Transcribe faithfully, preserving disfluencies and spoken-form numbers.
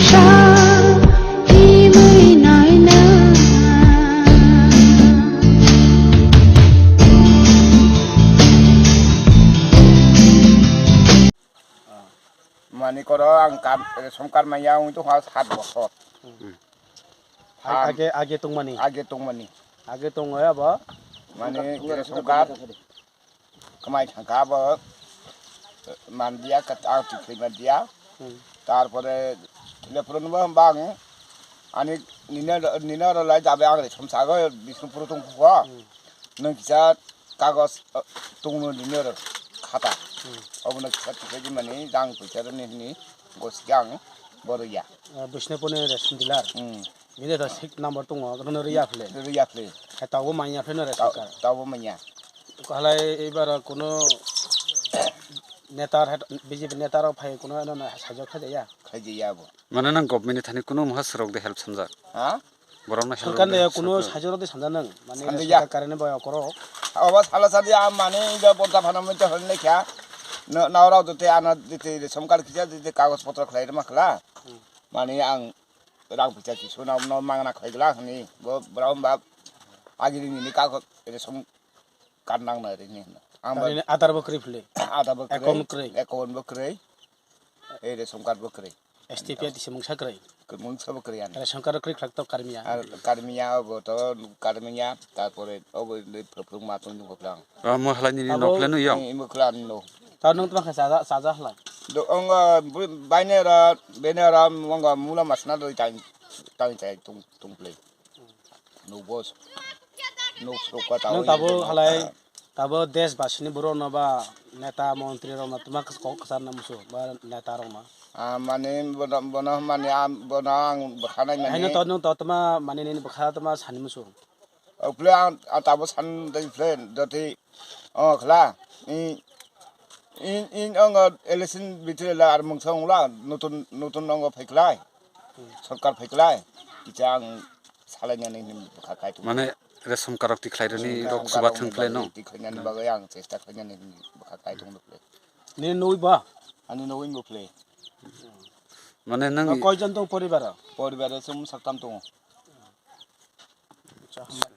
Sa himwi naina. Mani koro ang kam, ration card manya wng tongkha sat bosor. Hmm. Ag-, age, age tongmani. Age tongmani. Age tongo abo. Mani ration card. Kwmai thangkha abo mandiya, kat-, ang tikhlai mandiya. Hmm. Tarpore telephone bo bang ani nina, nina oro lai jabe ang ration sago Bishnupur tongkha. Hmm. Nwng kisa kagos, uh, tongno nini oro khata. Hmm. Obono kisa tikhlai di mani jang poisa rwni hwnwi gosikhe ang bo rwya. Ah, Bishnupurni ration dealer. Hmm. Bini oro six number tongo, rwno rwya phle. Rwya phle. Hai tabuk manya phle no ration card. Tabuk manya. Halai ebar kuno neta, B J P neta rok phai kuno no sajok khaijaya. Khaijaya bo. Mane nang government ni thani kuno muha srok de help sanjak. Ha? Borokno help Sokar de de kuno sanjak. Sajok de sanjak nang. Mane sanjak ya. Sokar karene boy okoro. Obo sala sadi a mane ida borta phana mui to hon lekha. No, na ora de te ana de te ration card kisa de te kagos potro khlai ma khla. Hmm. Mane ang rang puisa kisu no, no mangna khlai gla hwnwi bo borok ba agini nini kagos ration card nang nai rini hwnwi. Ang ba Tani Aadhaar bo kwrwi phle. Aadhaar bo kwrwi, account kwrwi. Account bo kwrwi. Ei ration card bo kwrwi. S T P I tisi mungsa kwrwi. Mungsa bo kwrwi ani. Ration card kwrwi khlak to karmiya. Ar karmiya obo to karmiya, tarpore obo phwrwng ma tong nukho klang. Ah, mo halai nini Abo nok le nuyong. Imo klan no. Ta nung tma kha saja, saja halai. Do ongo baine ra, bene ra ongo mula masna do tang, tang tai tung, tung play. Nukbo, nuk sukha tabo. Nung tabo halai, tabo desh basini borok no ba neta montri rok no tma kok kwchar na musu ba neta rok no. Ah, mane bono, bono mane, ah, bono ang bwkha nai mane. Haino to nung to tma mane nini bwkha tma sani musu. Okle ang, ang tabo san dai phle doti, oh, khla. I, i, i, ang election bitire la ar mungsa ongla, nutun, nutun ang phaiklai. Sorkar phaiklai. Kicha ang salainani hini bwkha kaitung. Mane ration card rok tikhlai rwni rok suba thwng khlai no. Tikhlainani bagwi ang chesta khlainani hini bwkha kaitung phle. Nini nui ba? Ani nui bo phle. Mane nang koijon tong poribar? Poribar sum saktam tongo. Acha, hambai.